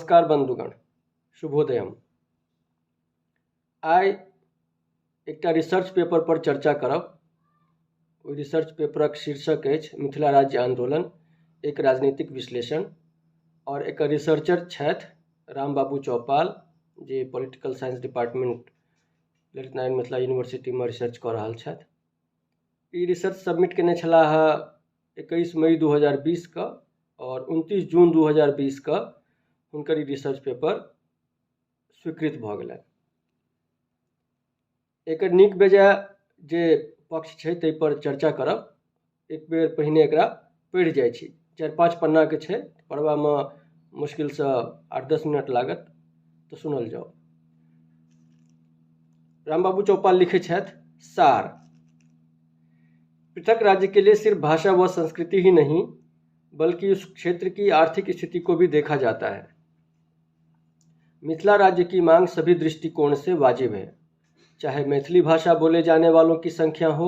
नमस्कार बंधुगण, शुभोदयम। आइ एकटा रिसर्च पेपर पर चर्चा करब। ओहि रिसर्च पेपरक शीर्षक अछि मिथिला राज्य आंदोलन एक राजनीतिक विश्लेषण, और एकर रिसर्चर छथि रामबाबू चौपाल, जे political science department Lalit Narayan Mithila यूनिवर्सिटीमे रिसर्च कऽ रहल छथि। ई रिसर्च सबमिट केने छलाह 21 मई 2020 के और 29 जून 2020 के हुनकर ई रिसर्च पेपर स्वीकृत भऽ गेलनि। एकर नीक बेजाय जे पक्ष छै ताहि पर चर्चा करब। एक बेर पहिने एकरा पढ़ि जाइ छी। 4-5 पन्नाके छै, पढ़बामे मुश्किलसँ 8-10 मिनट लागत, तऽ सुनल जाउ। रामबाबू चौपाल लिखै छथि, सार पृथक राज्य के लिए सिर्फ भाषा व संस्कृति ही नहीं बल्कि उस क्षेत्र की आर्थिक स्थिति को भी देखा जाता है। मिथिला राज्य की मांग सभी दृष्टिकोण से वाजिब है, चाहे मैथिली भाषा बोले जाने वालों की संख्या हो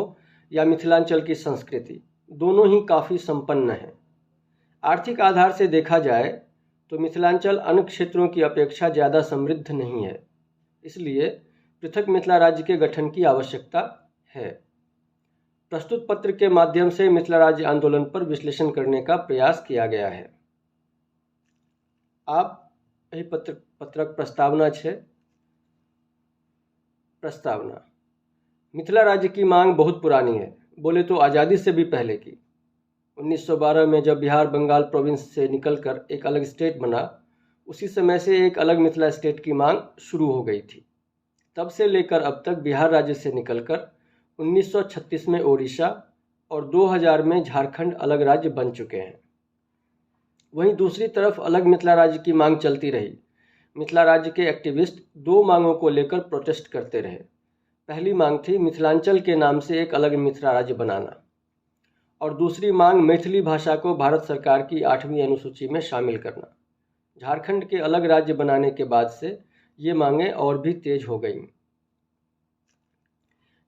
या मिथिलांचल की संस्कृति, दोनों ही काफ़ी संपन्न है। आर्थिक आधार से देखा जाए तो मिथिलांचल अन्य क्षेत्रों की अपेक्षा ज़्यादा समृद्ध नहीं है, इसलिए पृथक मिथिला राज्य के गठन की आवश्यकता है। प्रस्तुत पत्र के माध्यम से मिथिला राज्य आंदोलन पर विश्लेषण करने का प्रयास किया गया है। आप एहि पत्रक प्रस्तावना छै। प्रस्तावना। मिथिला राज्य की मांग बहुत पुरानी है, बोले तो आज़ादी से भी पहले की। 1912 में जब बिहार बंगाल प्रोविंस से निकलकर एक अलग स्टेट बना, उसी समय से एक अलग मिथिला स्टेट की मांग शुरू हो गई थी। तब से लेकर अब तक बिहार राज्य से निकलकर 1936 में ओडिशा और 2000 में झारखंड अलग राज्य बन चुके हैं। वहीं दूसरी तरफ अलग मिथिला राज्य की मांग चलती रही। मिथिला राज्य के एक्टिविस्ट दो मांगों को लेकर प्रोटेस्ट करते रहे। पहली मांग थी मिथिलांचल के नाम से एक अलग मिथिला राज्य बनाना, और दूसरी मांग मैथिली भाषा को भारत सरकार की 8वीं अनुसूची में शामिल करना। झारखंड के अलग राज्य बनाने के बाद से ये मांगें और भी तेज हो गईं।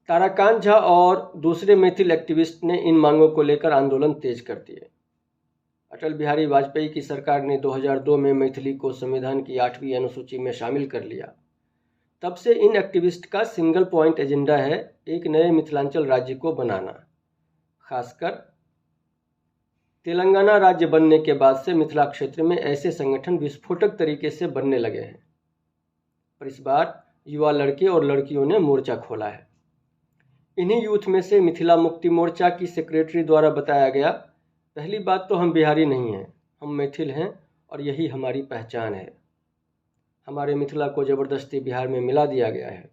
ताराकांत झा और दूसरे मैथिल एक्टिविस्ट ने इन मांगों को लेकर आंदोलन तेज कर दिए। अटल बिहारी वाजपेयी की सरकार ने 2002 में मैथिली को संविधान की 8वीं अनुसूची में शामिल कर लिया। तब से इन एक्टिविस्ट का सिंगल पॉइंट एजेंडा है एक नए मिथिलांचल राज्य को बनाना। खासकर तेलंगाना राज्य बनने के बाद से मिथिला क्षेत्र में ऐसे संगठन विस्फोटक तरीके से बनने लगे हैं, पर इस बार युवा लड़के और लड़कियों ने मोर्चा खोला है। इन्हीं यूथ में से मिथिला मुक्ति मोर्चा की सेक्रेटरी द्वारा बताया गया, पहली बात तो हम बिहारी नहीं हैं, हम मैथिल हैं और यही हमारी पहचान है। हमारे मिथिला को ज़बरदस्ती बिहार में मिला दिया गया है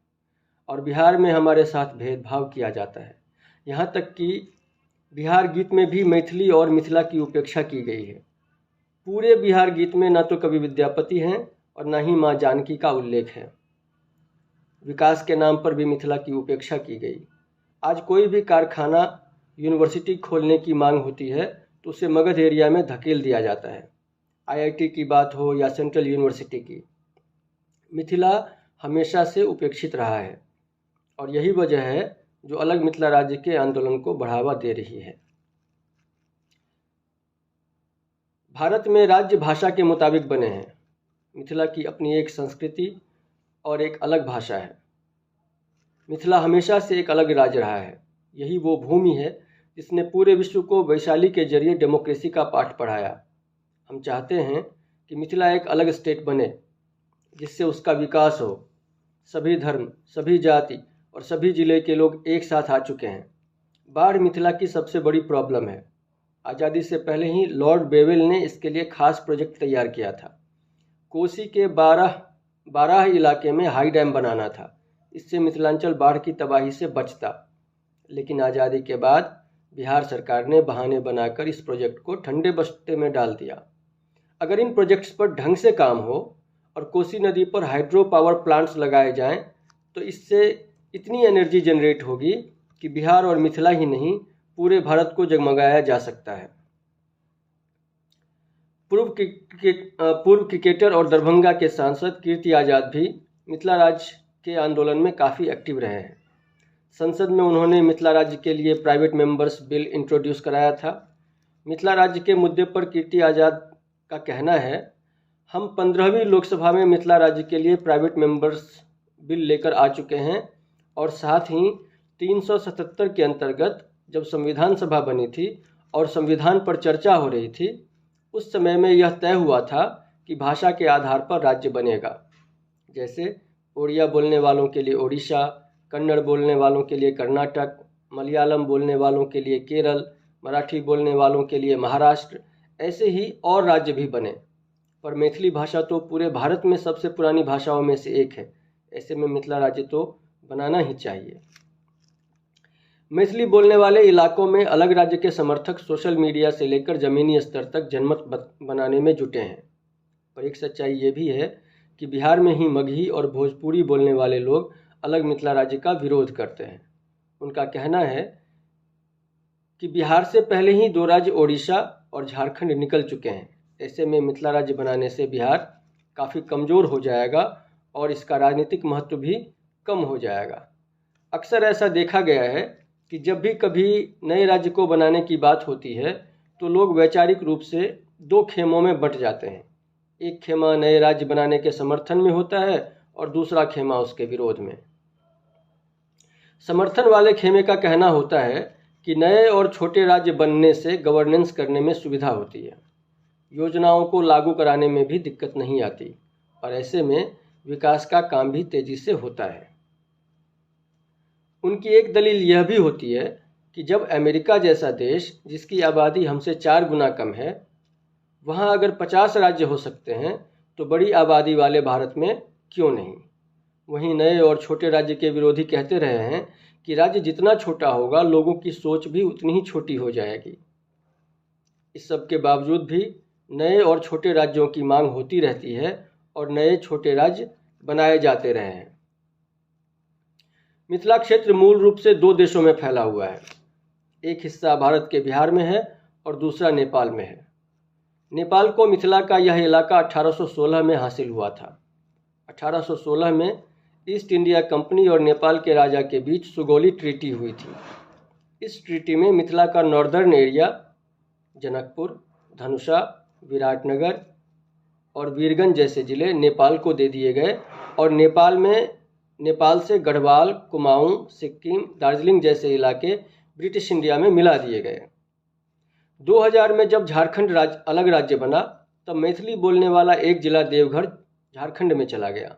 और बिहार में हमारे साथ भेदभाव किया जाता है। यहाँ तक कि बिहार गीत में भी मैथिली और मिथिला की उपेक्षा की गई है। पूरे बिहार गीत में न तो कभी विद्यापति हैं और न ही माँ जानकी का उल्लेख है। विकास के नाम पर भी मिथिला की उपेक्षा की गई। आज कोई भी कारखाना, यूनिवर्सिटी खोलने की मांग होती है तो उसे मगध एरिया में धकेल दिया जाता है। आईआईटी की बात हो या सेंट्रल यूनिवर्सिटी की, मिथिला हमेशा से उपेक्षित रहा है और यही वजह है जो अलग मिथिला राज्य के आंदोलन को बढ़ावा दे रही है। भारत में राज्य भाषा के मुताबिक बने हैं। मिथिला की अपनी एक संस्कृति और एक अलग भाषा है। मिथिला हमेशा से एक अलग राज्य रहा है। यही वो भूमि है जिसने पूरे विश्व को वैशाली के जरिए डेमोक्रेसी का पाठ पढ़ाया। हम चाहते हैं कि मिथिला एक अलग स्टेट बने जिससे उसका विकास हो। सभी धर्म, सभी जाति और सभी जिले के लोग एक साथ आ चुके हैं। बाढ़ मिथिला की सबसे बड़ी प्रॉब्लम है। आज़ादी से पहले ही लॉर्ड बेवेल ने इसके लिए खास प्रोजेक्ट तैयार किया था। कोसी के 12 इलाके में हाई डैम बनाना था। इससे मिथिलांचल बाढ़ की तबाही से बचता। लेकिन आज़ादी के बाद बिहार सरकार ने बहाने बनाकर इस प्रोजेक्ट को ठंडे बस्ते में डाल दिया। अगर इन प्रोजेक्ट्स पर ढंग से काम हो और कोसी नदी पर हाइड्रो पावर प्लांट्स लगाए जाएं तो इससे इतनी एनर्जी जनरेट होगी कि बिहार और मिथिला ही नहीं पूरे भारत को जगमगाया जा सकता है। पूर्व क्रिकेटर और दरभंगा के सांसद कीर्ति आज़ाद भी मिथिला राज्य के आंदोलन में काफ़ी एक्टिव रहे हैं। संसद में उन्होंने मिथिला राज्य के लिए प्राइवेट मेंबर्स बिल इंट्रोड्यूस कराया था। मिथिला राज्य के मुद्दे पर कीर्ति आज़ाद का कहना है, हम 15वीं लोकसभा में मिथिला राज्य के लिए प्राइवेट मेंबर्स बिल लेकर आ चुके हैं और साथ ही 377 के अंतर्गत जब संविधान सभा बनी थी और संविधान पर चर्चा हो रही थी, उस समय में यह तय हुआ था कि भाषा के आधार पर राज्य बनेगा। जैसे ओडिया बोलने वालों के लिए ओडिशा, कन्नड़ बोलने वालों के लिए कर्नाटक, मलयालम बोलने वालों के लिए केरल, मराठी बोलने वालों के लिए महाराष्ट्र, ऐसे ही और राज्य भी बने। पर मैथिली भाषा तो पूरे भारत में सबसे पुरानी भाषाओं में से एक है, ऐसे में मिथिला राज्य तो बनाना ही चाहिए। मैथिली बोलने वाले इलाकों में अलग राज्य के समर्थक सोशल मीडिया से लेकर ज़मीनी स्तर तक जनमत बनाने में जुटे हैं। पर एक सच्चाई ये भी है कि बिहार में ही मगही और भोजपुरी बोलने वाले लोग अलग मिथिला राज्य का विरोध करते हैं। उनका कहना है कि बिहार से पहले ही 2 राज्य ओडिशा और झारखंड निकल चुके हैं, ऐसे में मिथिला राज्य बनाने से बिहार काफ़ी कमज़ोर हो जाएगा और इसका राजनीतिक महत्व भी कम हो जाएगा। अक्सर ऐसा देखा गया है कि जब भी कभी नए राज्य को बनाने की बात होती है तो लोग वैचारिक रूप से 2 खेमों में बंट जाते हैं। एक खेमा नए राज्य बनाने के समर्थन में होता है और दूसरा खेमा उसके विरोध में। समर्थन वाले खेमे का कहना होता है कि नए और छोटे राज्य बनने से गवर्नेंस करने में सुविधा होती है, योजनाओं को लागू कराने में भी दिक्कत नहीं आती और ऐसे में विकास का काम भी तेज़ी से होता है। उनकी एक दलील यह भी होती है कि जब अमेरिका जैसा देश, जिसकी आबादी हमसे 4 गुना कम है, वहाँ अगर 50 राज्य हो सकते हैं तो बड़ी आबादी वाले भारत में क्यों नहीं। वहीं नए और छोटे राज्य के विरोधी कहते रहे हैं कि राज्य जितना छोटा होगा लोगों की सोच भी उतनी ही छोटी हो जाएगी। इस सब के बावजूद भी नए और छोटे राज्यों की मांग होती रहती है और नए छोटे राज्य बनाए जाते रहे हैं। मिथिला क्षेत्र मूल रूप से 2 देशों में फैला हुआ है। एक हिस्सा भारत के बिहार में है और दूसरा नेपाल में है। नेपाल को मिथिला का यह इलाका 1816 में हासिल हुआ था। 1816 में ईस्ट इंडिया कंपनी और नेपाल के राजा के बीच सुगौली ट्रीटी हुई थी। इस ट्रीटी में मिथिला का नॉर्दर्न एरिया जनकपुर, धनुषा, विराटनगर और वीरगंज जैसे ज़िले नेपाल को दे दिए गए और नेपाल से गढ़वाल, कुमाऊं, सिक्किम, दार्जिलिंग जैसे इलाके ब्रिटिश इंडिया में मिला दिए गए। 2000 में जब झारखंड राज्य अलग राज्य बना तब मैथिली बोलने वाला एक जिला देवघर झारखंड में चला गया।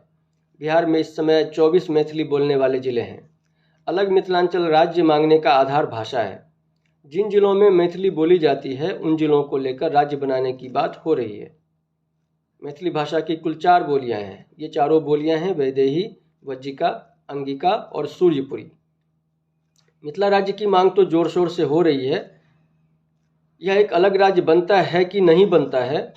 बिहार में इस समय 24 मैथिली बोलने वाले ज़िले हैं। अलग मिथिलांचल राज्य मांगने का आधार भाषा है। जिन जिलों में मैथिली बोली जाती है उन जिलों को लेकर राज्य बनाने की बात हो रही है। मैथिली भाषा की कुल 4 बोलियाँ हैं। ये चारों बोलियाँ हैं वैदेही, वज्जिका, अंगिका और सूर्यपुरी। मिथिला राज्य की मांग तो जोर शोर से हो रही है। यह एक अलग राज्य बनता है कि नहीं बनता है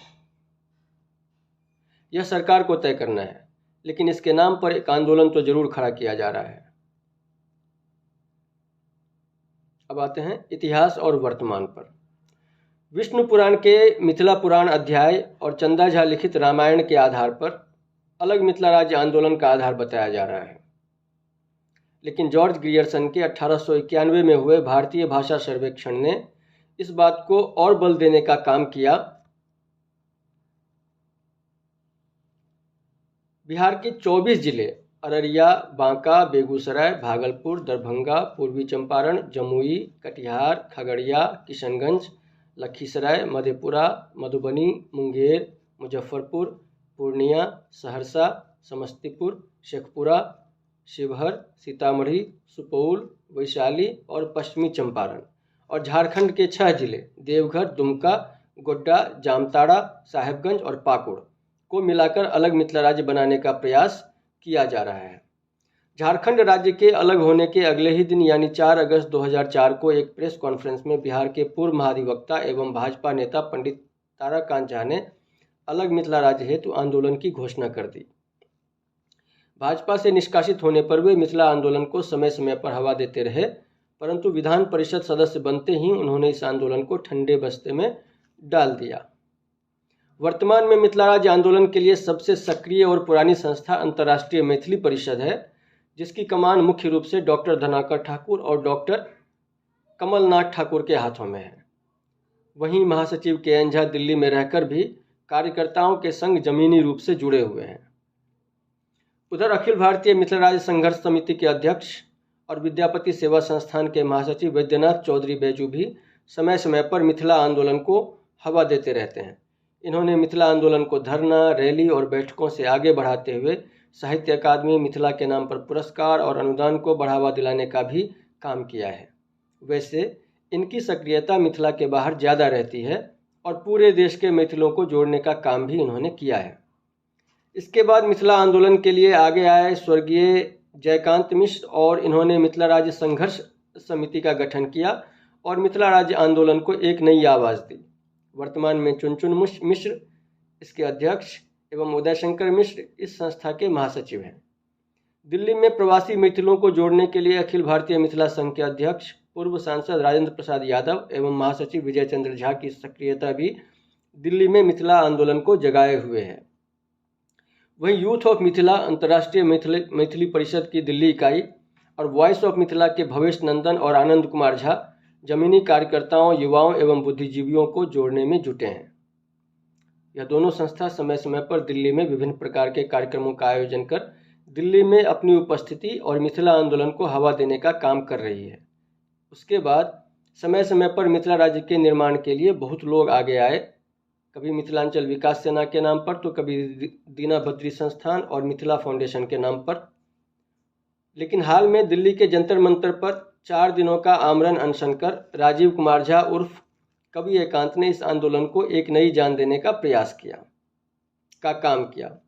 यह सरकार को तय करना है, लेकिन इसके नाम पर एक आंदोलन तो जरूर खड़ा किया जा रहा है। अब आते हैं इतिहास और वर्तमान पर। विष्णु पुराण के मिथिला पुराण अध्याय और चंदा झा लिखित रामायण के आधार पर अलग मिथिला राज्य आंदोलन का आधार बताया जा रहा है, लेकिन जॉर्ज ग्रियर्सन के 1891 में हुए भारतीय भाषा सर्वेक्षण ने इस बात को और बल देने का काम किया। बिहार के 24 जिले अररिया, बांका, बेगूसराय, भागलपुर, दरभंगा, पूर्वी चंपारण, जमुई, कटिहार, खगड़िया, किशनगंज, लखीसराय, मधेपुरा, मधुबनी, मुंगेर, मुजफ्फरपुर, पूर्णिया, सहरसा, समस्तीपुर, शेखपुरा, शिवहर, सीतामढ़ी, सुपौल, वैशाली और पश्चिमी चंपारण और झारखंड के 6 जिले देवघर, दुमका, गोड्डा, जामताड़ा, साहेबगंज और पाकुड़ को मिलाकर अलग मिथिला राज्य बनाने का प्रयास किया जा रहा है। झारखंड राज्य के अलग होने के अगले ही दिन यानी 4 अगस्त 2004 को एक प्रेस कॉन्फ्रेंस में बिहार के पूर्व महाधिवक्ता एवं भाजपा नेता पंडित ताराकांत झा ने अलग मिथिला राज्य हेतु आंदोलन की घोषणा कर दी। भाजपा से निष्कासित होने पर वे मिथिला आंदोलन को समय समय पर हवा देते रहे, परंतु विधान परिषद सदस्य बनते ही उन्होंने इस आंदोलन को ठंडे बस्ते में डाल दिया। वर्तमान में मिथिला राज्य आंदोलन के लिए सबसे सक्रिय और पुरानी संस्था अंतर्राष्ट्रीय मैथिली परिषद है, जिसकी कमान मुख्य रूप से डॉक्टर धनाकर ठाकुर और डॉक्टर कमलनाथ ठाकुर के हाथों में है। वहीं महासचिव के एन झा दिल्ली में रहकर भी कार्यकर्ताओं के संग जमीनी रूप से जुड़े हुए हैं। उधर अखिल भारतीय मिथिला राज्य संघर्ष समिति के अध्यक्ष और विद्यापति सेवा संस्थान के महासचिव वैद्यनाथ चौधरी बैजू भी समय समय पर मिथिला आंदोलन को हवा देते रहते हैं। इन्होंने मिथिला आंदोलन को धरना, रैली और बैठकों से आगे बढ़ाते हुए साहित्य अकादमी, मिथिला के नाम पर पुरस्कार और अनुदान को बढ़ावा दिलाने का भी काम किया है। वैसे इनकी सक्रियता मिथिला के बाहर ज़्यादा रहती है और पूरे देश के मिथिलों को जोड़ने का काम भी इन्होंने किया है। इसके बाद मिथिला आंदोलन के लिए आगे आए स्वर्गीय जयकांत मिश्र और इन्होंने मिथिला राज्य संघर्ष समिति का गठन किया और मिथिला राज्य आंदोलन को एक नई आवाज़ दी। वर्तमान में चुनचुन मिश्र इसके अध्यक्ष एवं उदय शंकर मिश्र इस संस्था के महासचिव हैं। दिल्ली में प्रवासी मिथिलों को जोड़ने के लिए अखिल भारतीय मिथिला संघ के अध्यक्ष पूर्व सांसद राजेंद्र प्रसाद यादव एवं महासचिव विजय चंद्र झा की सक्रियता भी दिल्ली में मिथिला आंदोलन को जगाए हुए है। वहीं यूथ ऑफ मिथिला, अंतर्राष्ट्रीय मैथिली परिषद की दिल्ली इकाई और वॉइस ऑफ मिथिला के भवेश नंदन और आनंद कुमार झा जमीनी कार्यकर्ताओं, युवाओं एवं बुद्धिजीवियों को जोड़ने में जुटे हैं। यह दोनों संस्था समय समय पर दिल्ली में विभिन्न प्रकार के कार्यक्रमों का आयोजन कर दिल्ली में अपनी उपस्थिति और मिथिला आंदोलन को हवा देने का काम कर रही है। उसके बाद समय समय पर मिथिला राज्य के निर्माण के लिए बहुत लोग आगे आए, कभी मिथिलांचल विकास सेना के नाम पर तो कभी दीना भद्री संस्थान और मिथिला फाउंडेशन के नाम पर। लेकिन हाल में दिल्ली के जंतर मंतर पर 4 दिनों का आमरण अनशन कर राजीव कुमार झा उर्फ कवि एकांत ने इस आंदोलन को एक नई जान देने का प्रयास किया का काम किया।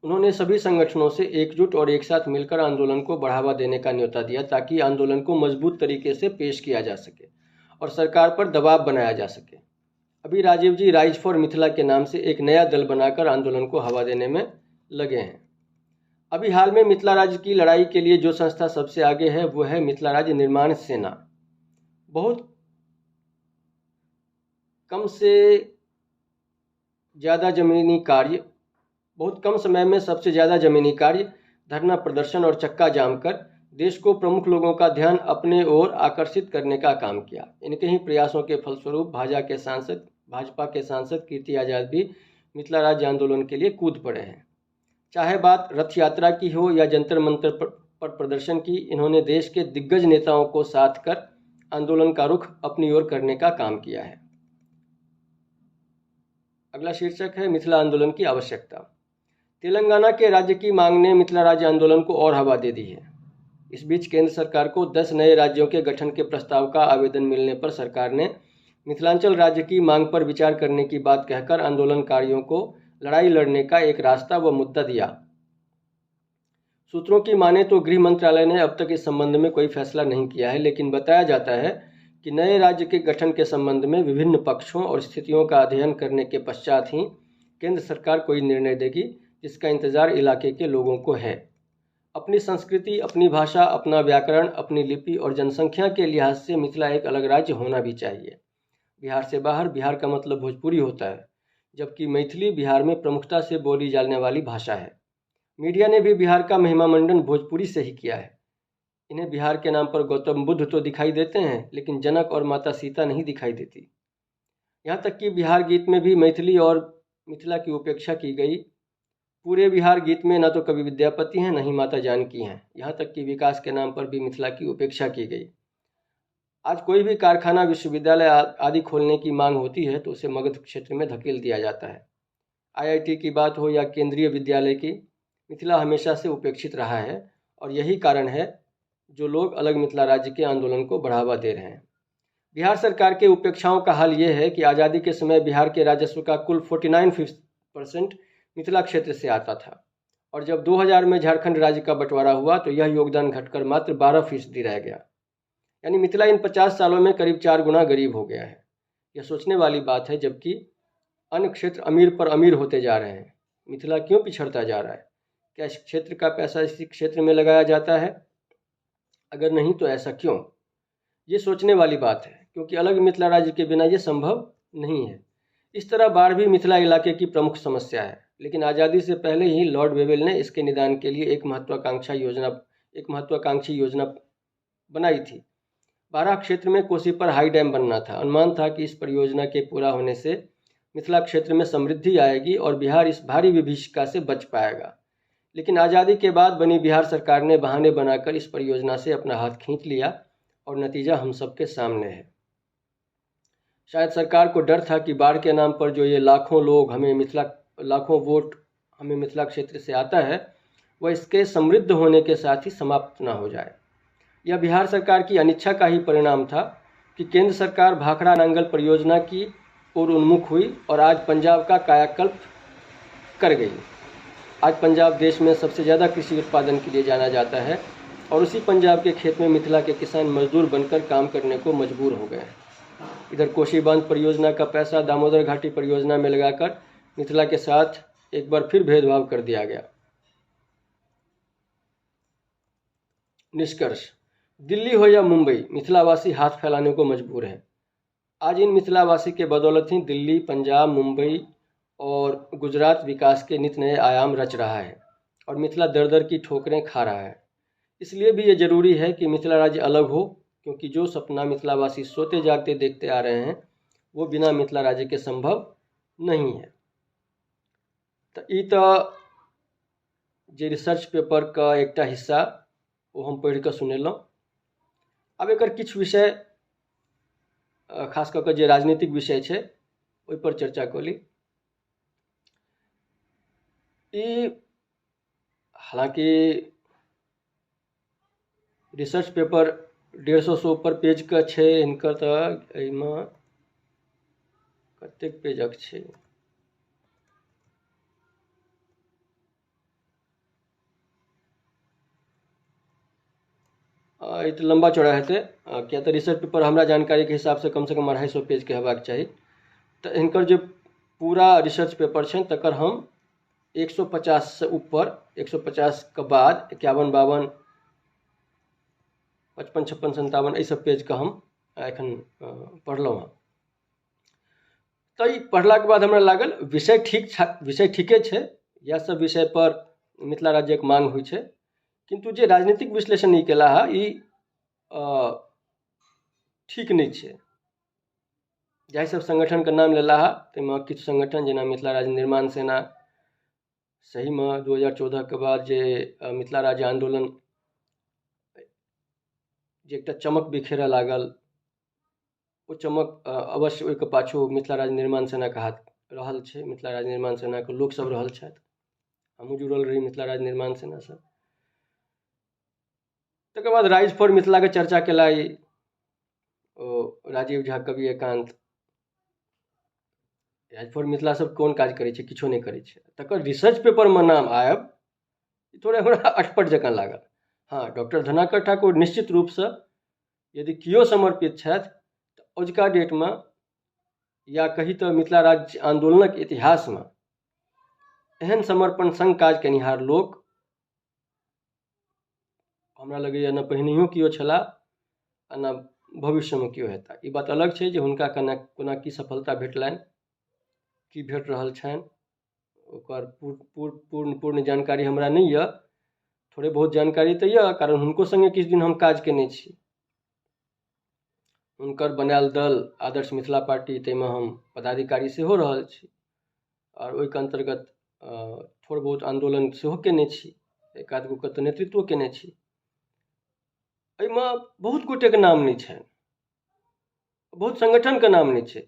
उन्होंने सभी संगठनों से एकजुट और एक साथ मिलकर आंदोलन को बढ़ावा देने का न्योता दिया ताकि आंदोलन को मजबूत तरीके से पेश किया जा सके और सरकार पर दबाव बनाया जा सके। अभी राजीव जी राइज फॉर मिथिला के नाम से एक नया दल बनाकर आंदोलन को हवा देने में लगे हैं। अभी हाल में मिथिला राज्य की लड़ाई के लिए जो संस्था सबसे आगे है वो है मिथिला राज्य निर्माण सेना। बहुत कम से ज़्यादा जमीनी कार्य, बहुत कम समय में सबसे ज़्यादा जमीनी कार्य, धरना प्रदर्शन और चक्का जाम कर देश को प्रमुख लोगों का ध्यान अपने ओर आकर्षित करने का काम किया। इनके ही प्रयासों के फलस्वरूप भाजपा के सांसद कीर्ति आज़ाद भी मिथिला राज्य आंदोलन के लिए कूद पड़े हैं। चाहे बात रथ यात्रा की हो या जंतर मंतर पर प्रदर्शन की, इन्होंने देश के दिग्गज नेताओं को साथ कर आंदोलन का रुख अपनी ओर करने का काम किया है। अगला शीर्षक है मिथिला आंदोलन की आवश्यकता। तेलंगाना के राज्य की मांग ने मिथिला राज्य आंदोलन को और हवा दे दी है। इस बीच केंद्र सरकार को 10 नए राज्यों के गठन के प्रस्ताव का आवेदन मिलने पर सरकार ने मिथिलांचल राज्य की मांग पर विचार करने की बात कहकर आंदोलनकारियों को लड़ाई लड़ने का एक रास्ता व मुद्दा दिया। सूत्रों की माने तो गृह मंत्रालय ने अब तक इस संबंध में कोई फैसला नहीं किया है, लेकिन बताया जाता है कि नए राज्य के गठन के संबंध में विभिन्न पक्षों और स्थितियों का अध्ययन करने के पश्चात ही केंद्र सरकार कोई निर्णय देगी, जिसका इंतजार इलाके के लोगों को है। अपनी संस्कृति, अपनी भाषा, अपना व्याकरण, अपनी लिपि और जनसंख्या के लिहाज से मिथिला एक अलग राज्य होना भी चाहिए। बिहार से बाहर बिहार का मतलब भोजपुरी होता है, जबकि मैथिली बिहार में प्रमुखता से बोली जाने वाली भाषा है। मीडिया ने भी बिहार का महिमा मंडन भोजपुरी से ही किया है। इन्हें बिहार के नाम पर गौतम बुद्ध तो दिखाई देते हैं, लेकिन जनक और माता सीता नहीं दिखाई देती। यहाँ तक कि बिहार गीत में भी मैथिली और मिथिला की उपेक्षा की गई। पूरे बिहार गीत में न तो कवि विद्यापति हैं, न ही माता जानकी हैं। यहाँ तक कि विकास के नाम पर भी मिथिला की उपेक्षा की गई। आज कोई भी कारखाना, विश्वविद्यालय आदि खोलने की मांग होती है तो उसे मगध क्षेत्र में धकेल दिया जाता है। आईआईटी की बात हो या केंद्रीय विद्यालय की, मिथिला हमेशा से उपेक्षित रहा है और यही कारण है जो लोग अलग मिथिला राज्य के आंदोलन को बढ़ावा दे रहे हैं। बिहार सरकार के उपेक्षाओं का हाल ये है कि आज़ादी के समय बिहार के राजस्व का कुल 49% मिथिला क्षेत्र से आता था और जब 2000 में झारखंड राज्य का बंटवारा हुआ तो यह योगदान घटकर मात्र 12% रह गया। यानी मिथिला इन 50 सालों में करीब 4 गुना गरीब हो गया है। यह सोचने वाली बात है, जबकि अन्य क्षेत्र अमीर पर अमीर होते जा रहे हैं। मिथिला क्यों पिछड़ता जा रहा है? क्या इस क्षेत्र का पैसा इसी क्षेत्र में लगाया जाता है? अगर नहीं तो ऐसा क्यों? ये सोचने वाली बात है, क्योंकि अलग मिथिला राज्य के बिना ये संभव नहीं है। इस तरह बाढ़ भी मिथिला इलाके की प्रमुख समस्या है, लेकिन आज़ादी से पहले ही लॉर्ड वेवेल ने इसके निदान के लिए एक महत्वाकांक्षी योजना बनाई थी। 12 क्षेत्र में कोसी पर हाई डैम बनना था। अनुमान था कि इस परियोजना के पूरा होने से मिथिला क्षेत्र में समृद्धि आएगी और बिहार इस भारी विभीषिका से बच पाएगा। लेकिन आज़ादी के बाद बनी बिहार सरकार ने बहाने बनाकर इस परियोजना से अपना हाथ खींच लिया और नतीजा हम सबके सामने है। शायद सरकार को डर था कि बाढ़ के नाम पर जो ये लाखों लोग हमें मिथिला, लाखों वोट हमें मिथिला क्षेत्र से आता है, वह इसके समृद्ध होने के साथ ही समाप्त ना हो जाए। यह बिहार सरकार की अनिच्छा का ही परिणाम था कि केंद्र सरकार भाखड़ा नांगल परियोजना की ओर उन्मुख हुई और आज पंजाब का कायाकल्प कर गई। आज पंजाब देश में सबसे ज़्यादा कृषि उत्पादन के लिए जाना जाता है और उसी पंजाब के खेत में मिथिला के किसान मजदूर बनकर काम करने को मजबूर हो गए हैं। इधर कोसी बांध परियोजना का पैसा दामोदर घाटी परियोजना में लगाकर मिथिला के साथ एक बार फिर भेदभाव कर दिया गया। निष्कर्ष, दिल्ली हो या मुंबई, मिथिलावासी हाथ फैलाने को मजबूर हैं। आज इन मिथिलावासी के बदौलत ही दिल्ली, पंजाब, मुंबई और गुजरात विकास के नित नए आयाम रच रहा है और मिथिला दर दर की ठोकरें खा रहा है। इसलिए भी ये ज़रूरी है कि मिथिला राज्य अलग हो, क्योंकि जो सपना मिथिलावासी सोते जागते देखते आ रहे हैं वो बिना मिथिला राज्य के संभव नहीं है। तो ई तो जे रिसर्च पेपर का एकटा हिस्सा वो हम पढ़ि कऽ सुनेलहुँ। आब एकर किछु विषय खास कऽ कऽ जे राजनीतिक विषय छै ओहि पर चर्चा कऽ ली। ई हालाँकि रिसर्च पेपर 150 से ऊपर पेजके छै हिनकर, तऽ एहिमे कतेक पेजक छै, ई तऽ लम्बा चौड़ा हेतै, किया तऽ रिसर्च पेपर हमरा जानकारीके हिसाबसँ कमसँ कम 250 पेजके हेबाक चाही। तऽ हिनकर जे पूरा रिसर्च पेपर छनि तकर हम 150 से ऊपर, 150 के बाद 51, 52, 55, 56, 57 एहि सब पेजके हम एखन पढ़लहुँ हँ। तऽ ई पढ़लाके बाद हमरा लागल विषय ठीक, विषय ठीके छै, इएह सब विषय पर मिथिला राज्यक मांग होइ छै, किन्तु जे राजनीतिक विश्लेषण ई केला हँ ई ठीक नहि छै। जाहि सब संगठनके नाम लेला हँ ताहिमे किछु संगठन जेना मिथिला राज्य निर्माण सेना, सहीमे 2014 के बाद जे मिथिला राज्य आन्दोलन जे एकटा चमक बिखेरऽ लागल, ओ चमक अवश्य ओहिके पाछू मिथिला राज्य निर्माण सेनाके हाथ रहल छै, मिथिला राज्य निर्माण सेनाके लोकसब रहल छथि, हमहूँ जुड़ल रही मिथिला राज्य निर्माण सेनासँ। तकर बाद राइज फॉर मिथिलाके चर्चा केला ई ओ राजीव झा, कवि एकान्त। राइज फॉर मिथिला सब कोन काज करै छै, किछो नहि करै छै, तकर रिसर्च पेपरमे नाम आयब थोड़े हमरा अटपट जकाँ लागल। हाँ, डॉक्टर धनाकर ठाकुर निश्चित रूपसँ यदि केओ समर्पित छथि तऽ अजुका डेटमे या कही तऽ मिथिला राज्य आन्दोलनक इतिहासमे एहन समर्पण सङ्ग काज केनिहार लोक हमरा लगैए ने पहिनहियो केओ छलाह आ ने भविष्यमे केओ हेताह। ई बात अलग छै जे हुनका केना कोना की सफलता भेटलनि, की भेट रहल छनि, ओकर पूर्ण पूर्ण जानकारी हमरा नहि यऽ, थोड़े बहुत जानकारी तऽ यऽ, कारण हुनको सङ्गे किछु दिन हम काज केने छी। हुनकर बनायल दल आदर्श मिथिला पार्टी, ताहिमे हम पदाधिकारी सेहो रहल छी आओर ओहिके अन्तर्गत थोड़ बहुत आन्दोलन सेहो केने छी, एक आध गोके तऽ नेतृत्वो केने छी। एहिमे बहुत गोटेके नाम नहि छनि, बहुत संगठनके नाम नहि छै।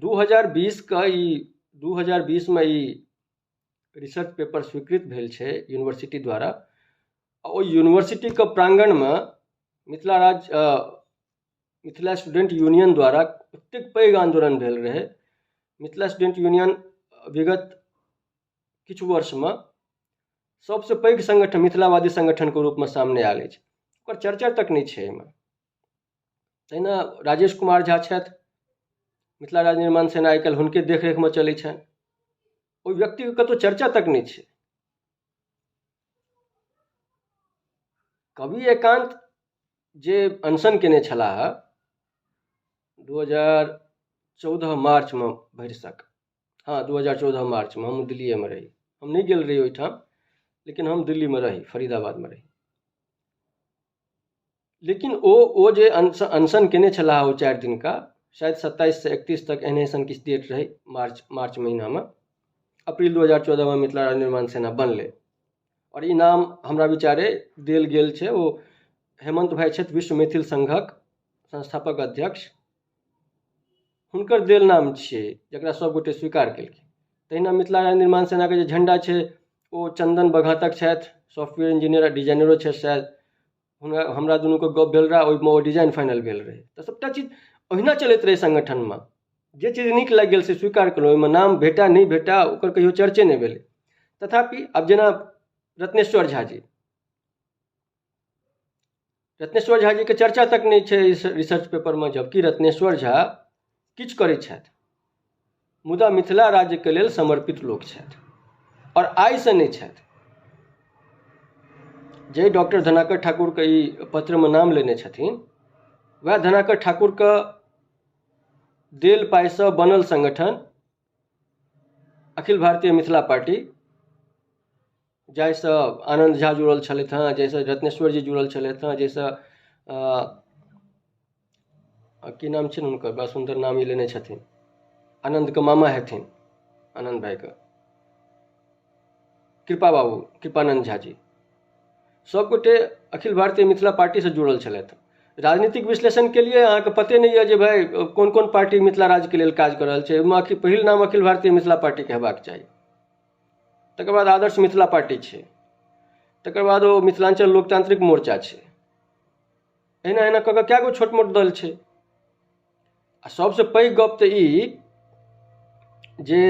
2020 के ई 2020 मे ई रिसर्च पेपर स्वीकृत भेल छै यूनिवर्सिटी द्वारा। ओहि यूनिवर्सिटीके प्राङ्गणमे मिथिला राज्य मिथिला स्टूडेंट यूनियन द्वारा ओतेक पैघ आन्दोलन भेल रहै। मिथिला स्टूडेंट यूनियन विगत किछु वर्षमे सबसँ पैघ संगठन मिथिलावादी संगठनके रूपमे सामने आयल अछि, ओकर चर्चा तक नहि छै एहिमे। तहिना राजेश कुमार झा छथि, मिथिला राज्य निर्माण सेना आइ काल्हि हुनके देखरेखमे चलै छनि, ओहि व्यक्तिके कतहु चर्चा तक नहि छै। कवि एकान्त जे अनशन केने छलाह 2014 मार्चमे भरिसक, हाँ 2014 मार्चमे हम दिल्लीएमे रही, हम नहि गेल रही ओहिठाम, लेकिन हम दिल्लीमे रही, फरीदाबादमे रही। लेकिन ओ जे अनशन केने छलाह ओ 4 दिनका, शायद 27 से 31 तक एहने सन किछु डेट रहै, मार्च महीनामे। अप्रैल 2014 मिथिला राज्य निर्माण सेना बनलै आओर ई नाम हमरा विचारे देल गेल छै। ओ हेमंत भाई छथि विश्व मैथिल संघक संस्थापक अध्यक्ष, हुनकर देल नाम छियै जकरा सभगोटे स्वीकार केलखिन। तहिना मिथिला राज्य निर्माण सेनाके जे झंडा छै ओ चंदन बघातक छथि, सॉफ्टवेयर इंजीनियर आ डिजाइनरो छथि शायद। हुनका हमरा दुनूके गप भेल रहै, ओहिमे ओ डिजाइन फाइनल भेल रहै। तऽ सभटा चीज ओहिना चलैत रहै संगठनमे, जे चीज नीक लागि गेल से स्वीकार केलहुँ, ओहिमे नाम भेटा नहि भेटा ओकर कहियो चर्चे नहि भेलै। तथापि आब जेना रत्नेश्वर झा जी, रत्नेश्वर झा जीके चर्चा तक नहि छै रिसर्च पेपरमे, जबकि रत्नेश्वर झा किछु करै छथि मुदा मिथिला राज्यके लेल समर्पित लोक छथि आओर आइसँ नहि छथि। जे डॉक्टर धनाकर ठाकुरके ई पत्रमे नाम लेने छथिन वएह धनाकर ठाकुरके देल पाइसँ बनल संगठन अखिल भारतीय मिथिला पार्टी, जाहिसँ आनन्द झा जुड़ल छलथि हँ, जाहिसँ रत्नेश्वर जी जुड़ल छलथि हँ, जाहिसँ की नाम छै हुनकर, बड़ा सुन्दर नाम ई लेने छथिन, आनन्दके मामा हेथिन, आनन्द भाइके, कृपा बाबू, कृपानन्द झा जी, सभगोटे अखिल भारतीय मिथिला पार्टीसँ जुड़ल छलथि। राजनीतिक विश्लेषण के लिए अहाँके पते नहि यऽ जे भाइ कोन कोन पार्टी मिथिला राज्यके लेल काज कऽ रहल छै। ओहिमे पहिल नाम अखिल भारतीय मिथिला पार्टीके हेबाक चाही, तकर बाद आदर्श मिथिला पार्टी छै, तकर बाद ओ मिथिलांचल लोकतांत्रिक मोर्चा छै, एहिना एहिना कऽ कऽ कए गो छोट मोट दल छै। आ सबसँ पैघ गप तऽ ई जे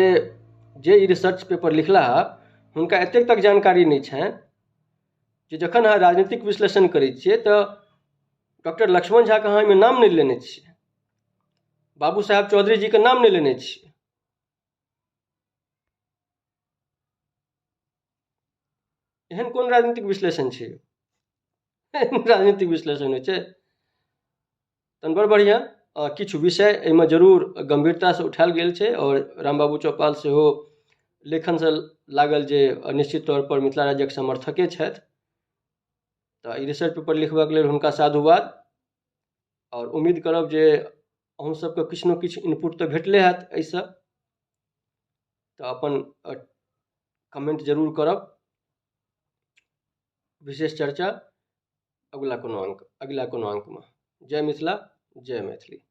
जे ई रिसर्च पेपर लिखला हुनका एतेक तक जानकारी नहि छनि जे जखन अहाँ राजनीतिक विश्लेषण करै छियै तऽ डॉक्टर लक्ष्मण झाके अहाँ एहिमे नाम नहि लेने छियै, बाबू साहेब चौधरी जीके नाम नहि लेने छियै। एहन कोन राजनीतिक विश्लेषण छै? राजनीतिक विश्लेषण होइ छै? तहन बड़ बढ़िआँ किछु विषय एहिमे जरूर गम्भीरतासँ उठायल गेल छै आओर रामबाबू चौपाल सेहो लेखनसँ लागल जे निश्चित तौरपर मिथिला राज्यक समर्थके छथि। तऽ ई रिसर्च पेपर लिखबाक लेल हुनका साधुवाद आओर उम्मीद करब जे अहूँ सबके किछु ने किछु इनपुट तऽ भेटले हैत एहिसँ, तऽ अपन कमेंट जरूर करब। विशेष चर्चा अगिला कोनो अंकमे। जय मिथिला, जय मैथिली।